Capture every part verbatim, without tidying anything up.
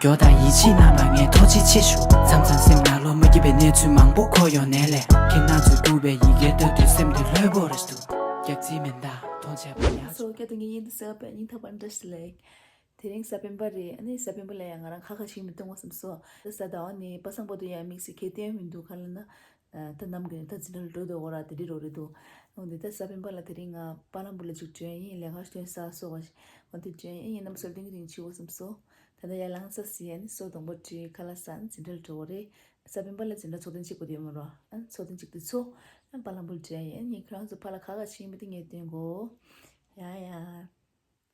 སྐྱོ་དང་ཡིད་ཆེས་རྣམས་ལ་ངས་ཐུགས་རྗེ་ཆེ་ཞུ། མཚམས་མཚམས་སེམས་ནང་ལོགས་མ་སྐྱིད་པའི་གནས་ཚུལ་མང་པོ་འཁོར་ཡོང་ནས་ལས། ཁྱེད་རྣམ་ཚོས་བསྒྱུར་བའི་ཡི་གེ་ལྟ་དུས་སེམས་དེ་ལྷོད་པོ་རེད་འདུག་སྐྱག་རྫུན་མིན་ད་མཐོང་ཆེ་བ་ཡ། སོ་སྐད་དུ་ངེད་གཉིས་འདི་གསལ་བ་སྙིང་ཐག་པ་འདྲ་ཞིག་ལེགས། དེ་རིང་གཟའ་སྤེན་པ་རེད། ཨ་ནི་གཟའ་སྤེན་པ་ལ་ཡང་ང་རང་ཁ་ཁ་ཞིག་མི་གཏོང་བ་བསམ་སོ། ད་གཟའ་ཟླ་བ་ནི་པ་སངས་པ་དུ་ཡང་དམིགས་བསལ་གལ་ཏེ་མི་འདུག་ག་ལ་ན། ད་ནམ་གྱི་ད་འཛིན་གྲྭ་ལ་འགྲོ་འདུག་གོ་ར་དེ་འདྲི་རོ་རེད་འདུག་འོ་འདི་ད་གཟའ་སྤེན་པ་ལ་དེ་རིང་ང་པ་ལམ་པུར་ལ་ཅིག་བྱོན་ཡིན། ལས་ཀ་བྱོན་ས་སོ་བ་ཞིག་འོ་དེ་བྱོན་ཡིན། ཡིན་ནམ་སོ་ཏིང་ཏིང་ཆི་བོ་བསམ་སོ། ད་ལྟ་ཡར་ལངས་ས་སི་ཨ་ནི་སོ་དང་པོ་བྲིས་ཁ་ལག་ཟ་འཛིན་གྲྭ་ལ་འགྲོ་གོ་རེད། གཟའ་སྤེན་པ་ལ་འཛིན་གྲྭ་ཚོགས་ཐེངས་གཅིག་པོ་དེ་ཡོད་མ་རོ། ཨ་ཚོགས་ཐེངས་གཅིག་དེ་ཚོ་ཨ་པ་ལམ་པུར་བྱོན་ཡིན། ཁྱེད་རང་ཚོ་ཕ་ལ་ཁ་ཁ་ཞིག་མི་དེ་ངས་སྟོན་གོ། ཡ་ཡ།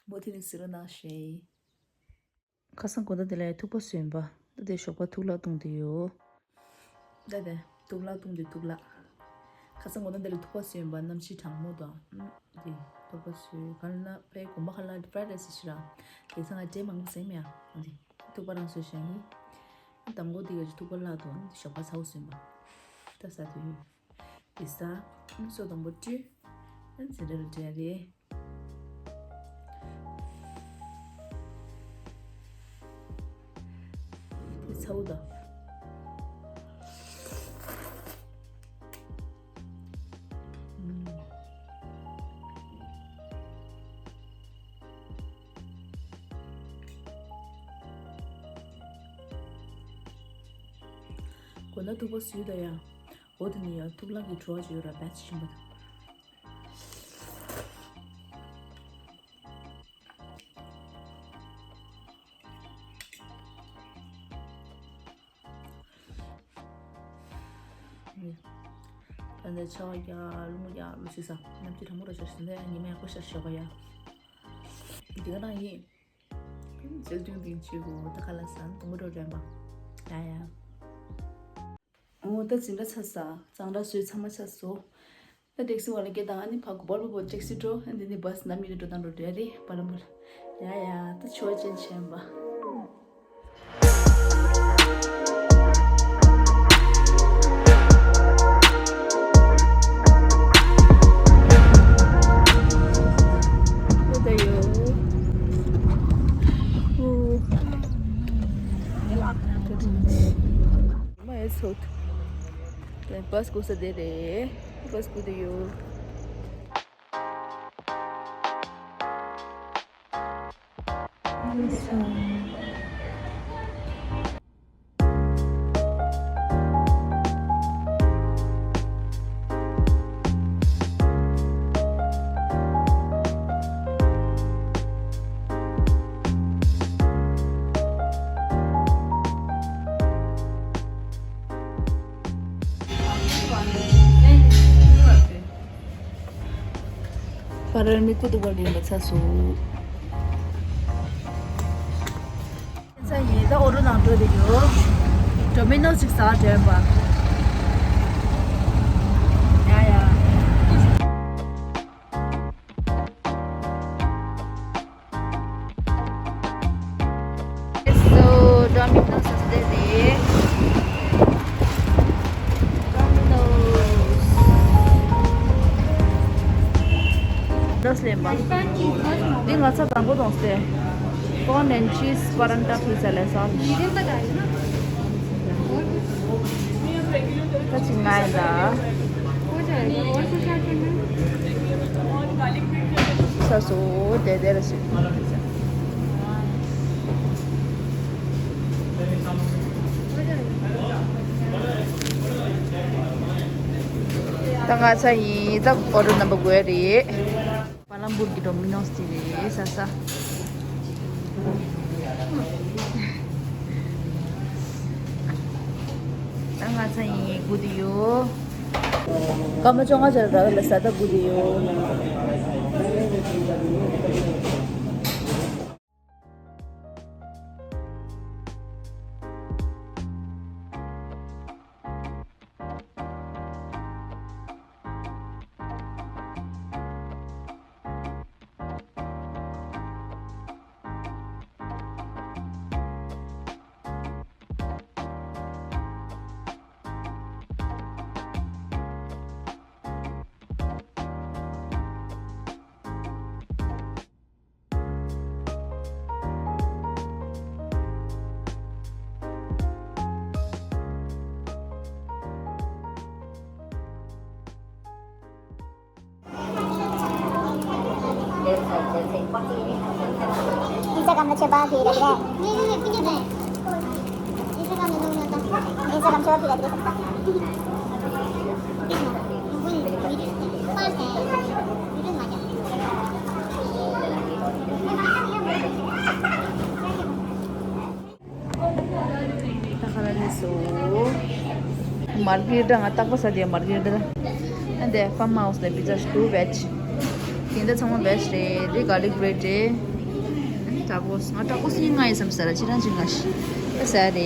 མོ་དེ་ནི་ཟེར་རོ་ནང་ཞེས། ཁ་སང་དགོང་དག་དེ་ལ་ཐུག་པ་ཟོས་པ། ད་དེ་ཞོགས་པ་ཐུག་ལ་བཏུང་དེ་ཡོད། ད་དེ་ཐུག་ལ་བཏུང་དེ་ཐུག་ལ། ཁ་སང་དགོང་དག་དེ་ལ་ཐུག་པ་ཟོས་པ་གནམ་གཤིས་གྲང་མོ་དང་། དེ་ཐུག་པ་ཟོས་ག་ལ་ན་ཕའི་དགོན་པ་ཁ་ལ་ཕ་ར་ཌེ་སི་ཤི་ར། དེ་ཚང་ང་ཇེ་མང་པོ་ཟེར་མེད་ཨ། དེ་ཐུག་པ་རང་ཟོས་ཤ་ཡིན། དང་པོ་དེ་ག་ཐུག་པ་ལ་དང་ཞོགས་པ་ཚ་བོ་ཟོས་པ། ད་ཟ་དུས་ཡོད། དེ་ས། སོ་དང་པོ་བཀྲུས། ཨ་ནི་ཟེར་རེ་རེ་རེད། དེ་ཚ་བོ་དང་། དགོང་དག་ཐུག་པ་ཟོས་ད་ཡ། འོ་དེ་ནས་ཡང་ཐུག་ལག་གི་བྲོ་བ་ཅིག་ཡོད་ར་བེད་ཆིན་པ། ད་ནས་ཆ་བ་རྒྱག་རླུང་རྒྱག་རླུང་ཤི་ས་གནམ་གྱི་གྲང་མོ་ར་ཤར་ཞིང་ད་ཡང་ཉི་མ་ཡག་པོ་ཤར་ཞོག་པ་ཡ། འདི་ག་རང་ཡིན། ཟེར་དུས་འདི་བྱེད་དགོས་ད་ག་ལ་ཟ་དུང་མོ་འགྲོ་དྲན་པ། ཡ་ཡ། འོ་ད་འཛིན་གྲྭ་ཚར་ས་གཙང་སྦྲ་བཟོས་ཚང་མ་ཆགས་སོ། ད་ཊེག་སི་བ་ལ་སྐད་བཏང་ཨ་ནི་ཕ་གུ་པར་པོ་པོ་ཊེག་སི་འགྲོ་ཨ་འདི་ནི་བྷ་སི་ནམ་ཡིན་འགྲོ་དང་འགྲོ་འདྲ་རེད་པ་ལམ་པོ་ལ། ཡ་ཡ་ད་ཆོ་ཅན་ཆེན་པ། མ་ཡེ་སོད། དེ་བྷ་སི་སྒུག་ས་དེ་རེད། བྷ་སི་སྒུག་དེ་ཡོད། ཕ་རོལ་མི་ཀུ་ཏུ་བར་ཡིན་པ་ཚ་སུ། ཚ་ཡིན་ད་ཨོ་རོ་ནང་འགྲོ་དེ་ཡོད། ཌོ་མི་ནོ་ཅིག་ཟ་དྲན་པ། ཡ་ཡ། So, Domino's ཨ་སྟེ་རེད། Domino's. ནོ་སི་ལེན་པ། འདི་ང་ཚ་དང་པོ་དང་སྟེ། Corn and cheese paratha pizza ལས་ས། ད་ཅི་ང་ཡིན་ད། ས་སོ་དེ་དེ་ར་སི། ད་ང་ཚ་ཡིན་ད་ཨོ་ཌར་ནམ་བར་དགོས་རེད། པ་ལམ་པུར་གྱི་ཌོ་མི་ནོ་སི་དེ་རེད་ས་ས། ད་ང་ཚ་ཡིན་སྒུག་དེ་ཡོད། སྐར་མ་བཅོ་ལྔ་ཅར་ར་ལ་ས་ད་སྒུག་དེ་ཡོད། अच्छे बात भी रख रहे हैं। ये सब हम छोड़ दिया, ये सब। ད་ག་རང་ལས་སོ། མར་གི་ད་ང་རྟག་པར་ཟ་དེ་མར་གི་ད། ཨ་འདི་ཕམ་ཧའུ་སི་ལ་པི་ཛ་ཊུ་བེཇ། དེ་འདྲ་ཚང་མ་བེཇ་རེད། འདི་གར་ལིག་བྷི་རེཌ་རེད། ཨ་ཊ་ཀོ་སི་ང་ཨ་ཊ་ཀོ་སི་ང་ཡི་བསམ་ས་ར་ཅི་རང་ཅི་ང་ཤི་ཟ་རེད།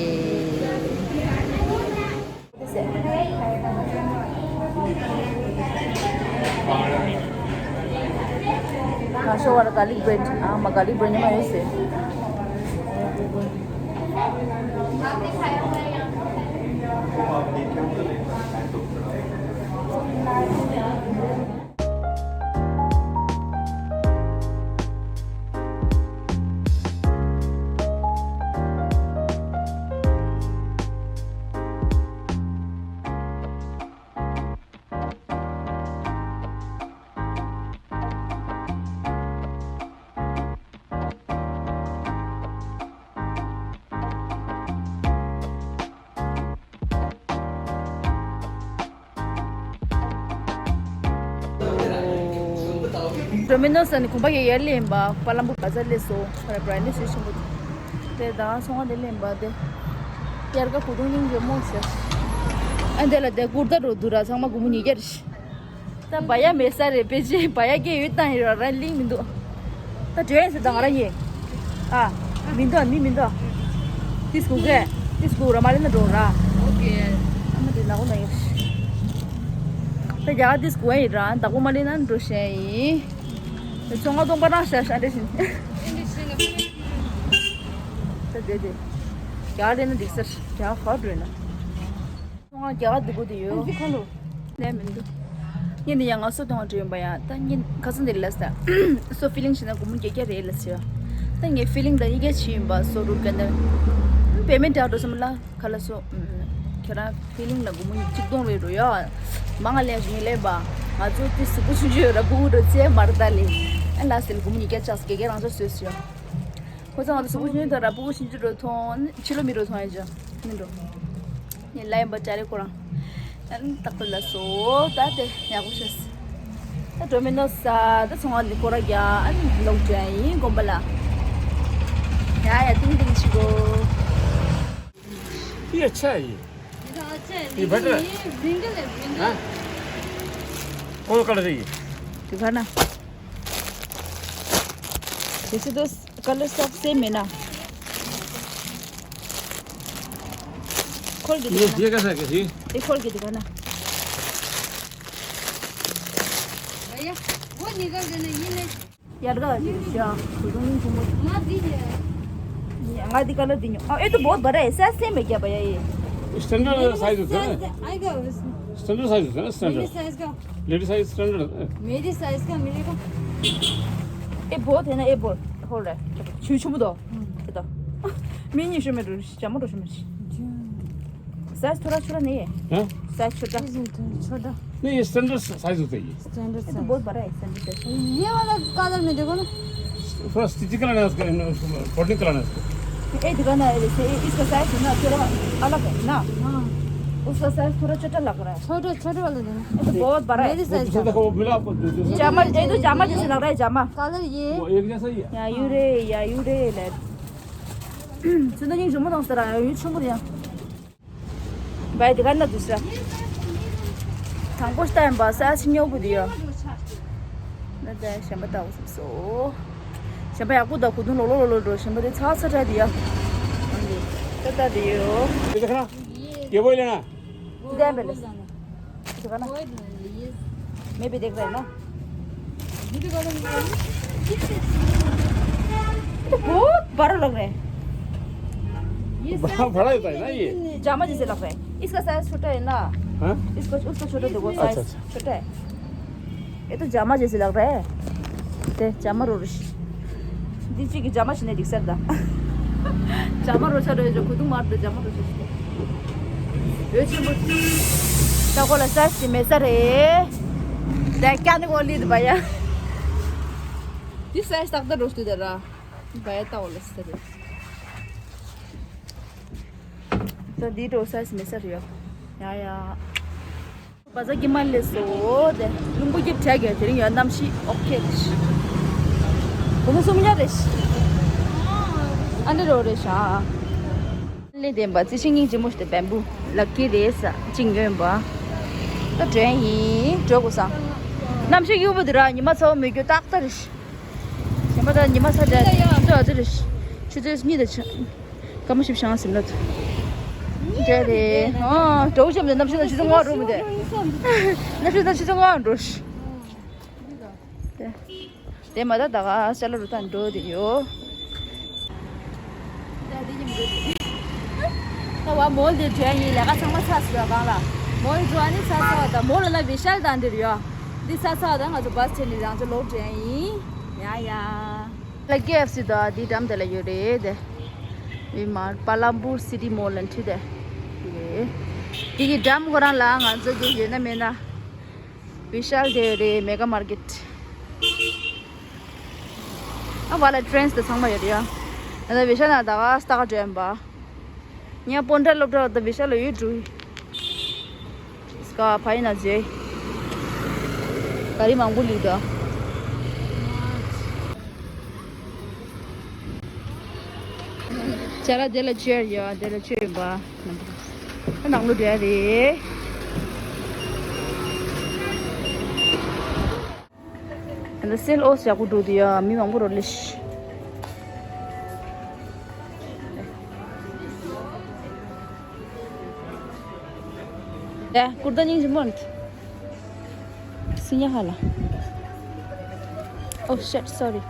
ང་ཤོ་བར་གར་ལིག་བྷི་རེཌ། ཨ་མ་གར་ལིག་བྷི་རེཌ་ཉི་མ་ཡོད་སེ། ཌོ་མི་ནོ་སི་ནི་གོམ་པ་ཡར་ཡར་ལེན་པ་པ་ལམ་པོ་ག་ཚ་ལེ་སོ་ཁ་ར་བྲ་ནི་སུ་ཆེན་པོ་དེ་དང་སོང་བ་དེ་ལེན་པ་དེ་ཡར་ཀ་གུ་དུང་ཉིང་ཇོ་མོ་ཟེར། ཨ་འདི་ལ་དེ་ཀུར་ཏ་རོ་དུ་ར་ཚང་མ་གུ་མུ་ཉི་རྒྱར། ད་བ་ཡ་མེད་ས་རེད། པེ་ཅིན་བ་ཡ་སྐད་ཡོད་དང་ཡོད་ར་ལིང་མི་འདུག་ད་དྲན་ཟེར་དང་ང་ར་ཡིན། ཨ། མི་འདུག་མི་མི་འདུག་ཏིས་གུ་གེ། ཏིས་གུ་ར་མ་ལེ་ན་འགྲོ་ར། ཨོ་ཀེ། ཨ་མ་དེ་ནག་པོ་ན་ཡོད། ད་རྒྱ་གར་ཏིས་གུ་ཡིན་ར་ད་གུ་མ་ལེ་ན་འགྲོ་ཤེས་ཡིན། ཚོང་ང་ཚོང་པ་རང་ཤ་ཤ་འདྲེ་བཞིན། ད་དེ་དེ། རྒྱ་གར་ལེ་ན་འགྲིག་ས་རྒྱ་གར་འགྲོ་ན། ང་རྒྱ་གར་འདུག་གོ་དེ་ཡོད། ཁ་ལོ། ནས་མི་འདུག་ངས་འདི་ཡང་ང་སོ་དང་བྲིས་ཡིན་པ་ཡ། ད་ངས་ཁ་སང་དེ་ལ་ལས་ད། སོ་ཕི་ལིང་བྱས་ན་སྒོར་མོ་བརྒྱད་བརྒྱ་རེད་ལ་ཟེར། ད་ངས་ཕི་ལིང་ད་ཡི་གེ་བྱས་ཡིན་པ་སོ་རུ་ག་འདི། པེ་མེན་ཊ་འགྲོ་སོང་ལ་ཁ་ལ་སོ། ཁྱེད་རང་ཕི་ལིང་ལ་སྒོར་མོ་གཅིག་སྟོང་རེད་འགྲོ་ཡ། མང་ང་ལས་ཞིག་ངས་ལས་པ། ང་ཚོ་དེ་གཟུགས་པོ་ཆུང་ཆུང་ཡོད་ར་སྤུ་གུ་འགྲོ་ཚེ་མར་ད་ལས། ཨ་ལ་ཟེར་སྒོར་མོ་ཉིས་བརྒྱ་ཆགས་བརྒྱད་བརྒྱ་རང་ཚོ་བཟོས་ཟེར། ཁོ་ཚང་ང་ཚོ་གཟུགས་པོ་ཆུང་ཆུང་དང་ར་སྤུ་གུ་ཆུང་ཆུང་འགྲོ་མཐོང་། ཕྱི་ལོ་མི་འགྲོ་མཐོང་ཡ་ཅང་མི་འགྲོ། ངས་ལ་ཡིན་པ་ཅ་རེ་ཁོ་རང་། ཨ་ནི་ཏག་ཏག་ལ་སོ་ད་དེ་ཡག་པོ་ཤེས། ད་ཌོ་མི་ནོ་སི་ད་ཚོང་བ་འདི་ཁོ་ར་རྒྱ་ཨ་ནི་ལོག་འགྲོ་ཡ་ཡིན་དགོན་པ་ལ། ཡ་ཡ་ཏིང་ཏིང་ཆི་གོ། ये अच्छा है ये। ये बेटर है। ये ब्रिंगल है, ब्रिंगल। हाँ? कौन कलर है ये? दिखा ना। जैसे तो कलर सब सेम है ना। खोल के ये, दिखा ना। ये कैसा है, कैसी? ये खोल के दिखा ना। भैया, वो निकाल देना, ये नहीं। यार का दिशा, तुम तुम। हाँ, दी है। ये आंगा दी कलर दी। हाँ, ये तो बहुत बड़ा है, साइज सेम है क्या भैया ये? स्टैंडर्ड साइज होता है ना? आएगा उसमें। स्टैंडर्ड साइज होता है ना, मेरे स्टैंडर्ड। साइज का। लेडीज साइज स्टैंडर्ड है। मेरी साइज का मिलेगा। ये बहुत है ना, ये बहुत। हो रहा है। छू छू दो। हम्म। ये दो। मिनी शो में रो, जामा रो शो में। अच्छा। साइज थोड़ा छोटा नहीं है? हाँ? साइज छोटा। ये तो छोटा। नहीं, ये स्टैंडर्ड साइज होता है ये। स्टैंडर्ड ये तो साइज। बहुत बड़ा है, स्टैंडर्ड साइज। ये वाला कलर में देखो ना। थोड़ा स्टिचिंग कराना है उसका, फोल्डिंग कराना है उसको। ये दिखाना है, जैसे ये इसका साइज है ना, थोड़ा अलग है ना। हाँ। उसका साइज थोड़ा छोटा लग रहा है। छोटा, छोटे वाला देना। ये तो बहुत बड़ा है। मेरी साइज दूसरा का। देखो, वो मिला आपको, दू-, दूसरा। जामा, ये तो जामा जैसे लग रहा है, जामा। कलर ये। वो एक जैसा ही है। या यू रे, या यू रे, ले। सुंदर, ये जुम्मन उस तरह है, ये छुम गया। भाई, दिखा ना दूसरा। थांको टाइम बस, आज न्यू वीडियो। ना जाए, शंबा ताऊ सो। शंबा याकू दा खुदुन लो, लो, लो, लो, शंबा दे छा, छा, छा दिया। हाँ जी, छा, छा दियो। ये देखना, ये वही लेना। दे पहले। देखा ना? मैं भी देख रहा है ना। ये तो बहुत बड़ा लग रहा है। ये बड़ा, बड़ा होता है ना ये। जामा जैसे लग रहा है। इसका साइज छोटा है ना। हाँ? इसका, उसका छोटा देखो, अच्छा, साइज अच्छा। छोटा है। ये तो जामा जैसे लग रहा है। ते जामा रो रिश। दी ची की जामा ची ने दिख सकता। जामा रो चा रो जो खुद मार दे जामा रो चा। यो ची बुत। ता को ला साइज ची में सर है। ते क्या ने को लीद बाया। दी साइज तक तो रोस्ती दे रहा। བ་ཡ་ཏའོ་ལ་ཟེར་རེད། ད་འདི་འགྲོ་ས་མེད་ས་རེད་ཡ། ཡ་ཡ། བ་ཟ་གི་མ་ལས་སོ་དེ་རླུང་བུ་རྒྱབ་བྱ་གི་དེ་རིང་ཡ་གནམ་གཤིས་ཨོ་ཁེ་རེད། སྒོར་མོ་སུམ་བརྒྱ་རེད། ཨ་འདྲ་རོ་རེད་ཤག་ལས་ལྡན་པ་རྩི་ཤིང་སྙིང་རྗེ་མོ་ཞིག་དེ་བེམ་པུ་ལ་ཀི་རེད་ས་གཅིག་ཉོས་པ། ད་དྲན་ཡིན་འགྲོ་དགོས་སམ། གནམ་གཤིས་གཡུག་པོ་འདི་ར་ཉི་མ་ཚ་བོ་མི་རྒྱུ་ཏག་ཏག་རེད། ཞེ་མ་ད་ཉི་མ་ཚ་དྲན་ཏོ་ཨ་ཙི་རེད། ཆུ་ཚོད་གཉིས་དང་ཕྱི། སྐར་མ་བཞི་བཅུ་ཞེ་ལྔ་ཟིན་ལ། འདྲ་རེད། ཨ་གྲོགས་ཅམ་དེ་གནམ་གཤིས་ན་ཆུ་ཚོད་ལྔ་འགྲོ་མི་དེ། གནམ་གཤིས་ན་ཆུ་ཚོད་ལྔ་འགྲོ་ཤི། དེ་མ་ད་ད་ག་ཤ་ལ་རུ་ཐང་འགྲོ་དེ་ཡོད། ད་བ་མོལ་དེ་དྲན་ཡིན་ལས་ཀ་ཚང་མ་ཚར་སོང་གང་ལ། མོལ་འགྲོ་ཨ་ནི་ཚར་ཚར་བ་ད་མོལ་ལ་ལ་བི་ཤལ་དང་འདིར་ཡོད། འདི་ཚར་ཚར་བ་ད་ང་ཚོ་བ་སི་ཆེན་ནི་རང་ཚོ་ལོག་དྲན་ཡིན། ཡ་ཡ། ལ་ཀེ་ཨེཕ་སི་དང་འདི་འགྲམ་དེ་ལ་ཡོད་རེད་དེ། བི་མར་པ་ལམ་པུར་སི་ཏི་མོལ་ལ་འཁྲིད་དེ་ཡོད་རེད། འདི་གི་འགྲམ་ཁོ་རང་ལ་ང་ཚོ་གི་ཡོད་ན་མེད་ན། བི་ཤལ་དེ་རེད་མེ་ག་མར་ཀེ་ཊི། ཨ་བ་ལ་ཊི་རེན་སི་དེ་ཚང་མ་ཡོད་རེད་ཡ། ང་ཚོ་བི་ཤལ་ན་ད་ག་སྟག་དྲན་པ། ངས་སྤོན་ཊ་སློབ་གྲྭ་ལ་ད་བི་ཤལ་ལ་ཡོད་འགྲོ། སྐ་ཕ་ཡི་ན་ཇེ། ག་རི་མང་པོ་ལུས་ད། ཅ་ལག་དེ་ལ་ཅེར་ཡོད་དེ་ལ་ཅེར་ཡོད་པ། ཨ་ནང་ལོ་འདྲ་རེད། ཨ་ནི་སེལ་ཨོ་སི་ཡག་པོ་འགྲོ་དུས་ཡ་མི་མང་པོ་རོ་ལེ་ཤི། ཡ་ཀུར་ཏ་སྙིང་རྗེ་མོ་འདི། སི་ཉ་ཧ་ལ། Oh shit, sorry.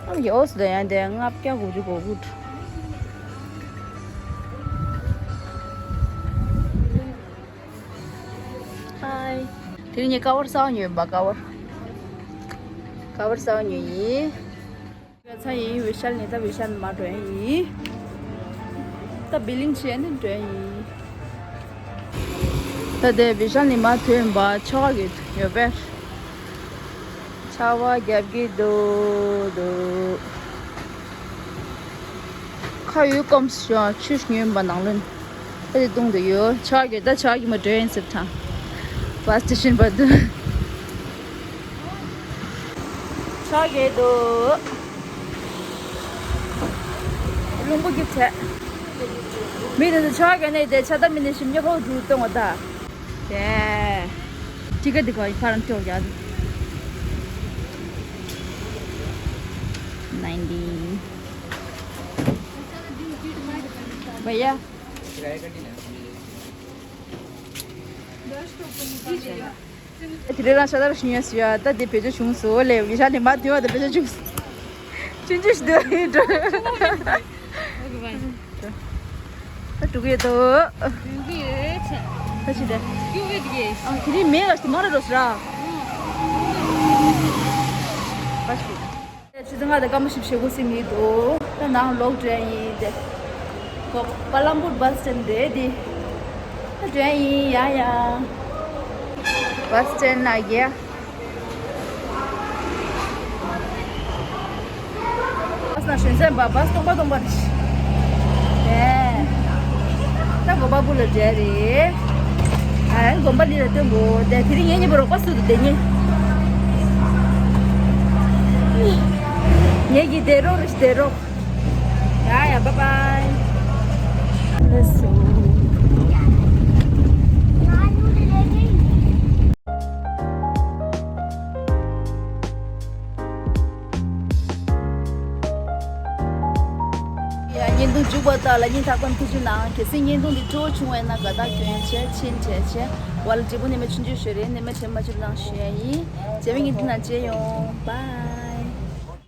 ཨ་ཡ་ཨོ་སི་ད་ཡ་འདི་ལྔ་བརྒྱ་དགུ་བཅུ་གོ་དགུ། Hi. དེ་རིང་ངས་ཀ་བར་གསར་པ་ཉོས་པ་ཀ་བར། ཀ་བར་གསར་པ་ཉོས་ཡིན། ཡོད་ཚ་ཡིན་བི་ཤལ་ནས་ད་བི་ཤལ་མ་འགྲོ་ཡིན། ད་བི་ལིང་བྱས་ནས་འགྲོ་ཡིན། ད་དེ་བི་ཤལ་ནས་མ་ཐོན་པ་ཆོག་གི་ཡོད་པས། ཆར་པ་རྒྱབ་ཀྱི་འདུག་འདུག་ཁ་ཡོད་སྐོམ་སོང་ཆུ་ཉོས་པ་ནང་ལོན། ཨ་དེ་བཏུང་དུ་ཡོད་ཆར་གྱི་ད་ཆར་གྱི་མ་འདྲེན་ཟེར་ཐང་། བ་སི་ཊེ་ཤན་པ་འདུག་ཆར་གྱི་འདུག་རླུང་བུ་གི་བྲད། མི་དེ་ཚོ་ཆར་གྱི་ནས་དེ་ཆ་ད་མི་ནས་ཞིམ་ཉེ་ཧོ་འདུག་གཏོང་བ་ད། དེ། ཅི་ག་འདི་ག་ཕ་རན་ཐོག་ཡ། Ninety. भैया। དེ་རེ་རང་ཤ་དར་ཤི་ཉོས་སུ་ཡ་ད་དེ་བེད་སྤྱོད་བྱུང་སོ་ལེ་བི་ཤ་ལེ་མ་དེ་བ་ད་བེད་སྤྱོད་བྱུང་སོ། ཆུང་ཆུང་ཞིག་འདུག་ཡིན་འགྲོ། ད་འགྲོ་གི་ཡོད་དོ། འགྲོ་གི་ཡོད་ཆེ། ད་ཅི་ད། སྐྱུག་གི་འདུག་གས། ཨ་ཁྱེད་རིང་མེད་ལ་ཞིག་མ་ར་འགྲོ་ཟེར་ཨ། ཨ་ཞིག་ཆུ་ཚོད་ལྔ་དང་སྐར་མ་བཞི་བཅུ་ཞེ་དགུ་ཟིན་ཡིན་འདུག་ད་ནང་ལོག་འགྲོ་ཡ་ཡིན་ཏེ། ཁོ་པ་ལམ་པུར་བ་སི་སི་ཊེན་རེད་དེ། ད་འགྲོ་ཡ་ཡིན་ཡ་ཡ། བ་སི་སི་ཊེན་ན་གྱེས། བ་སི་ན་ཞོན་ཚན་པ་བ་སི་སྟོང་པ་སྟོང་པ་རེད། ཨེ། ད་དགོན་པ་སྤུ་ལ་འབྲས་རེད། ཨེ་དགོན་པ་ལི་ལ་སྟོན་དགོས་དེ་དེ་རིང་ངེད་གཉིས་པོ་རོགས་པ་སུ་དུ་བསྡད་ཉེ། ངེད་ཀྱི་བསྡད་རོགས་རེད་བསྡད་རོགས། ཡ་ཡ་བཱའི་བཱའི། Let's go. ཡ་བརྙན་ཐུང་མཇུག་པ་དག་ལ་སྙིང་ཐག་པ་ནས་ཐུགས་རྗེ་གནང་། གལ་སྲིད་བརྙན་ཐུང་འདི་སྤྲོ་བོ་བྱུང་བས་ན་དགའ་རྟགས་སྐྱོན་བྱས་ཕྱིན་བྱས་བྱས་བ་ལ་འབྲས་བུ་ནས་མ་ཆུང་ཆུང་ཞོ་རེ་ནས་མ་བྱས་མ་བྱས་ནང་ཞུ་ཡ་ཡིན། རྗེས་མའི་བརྙན་ཐུང་ནང་མཇལ་ཡོང་། བཱའི།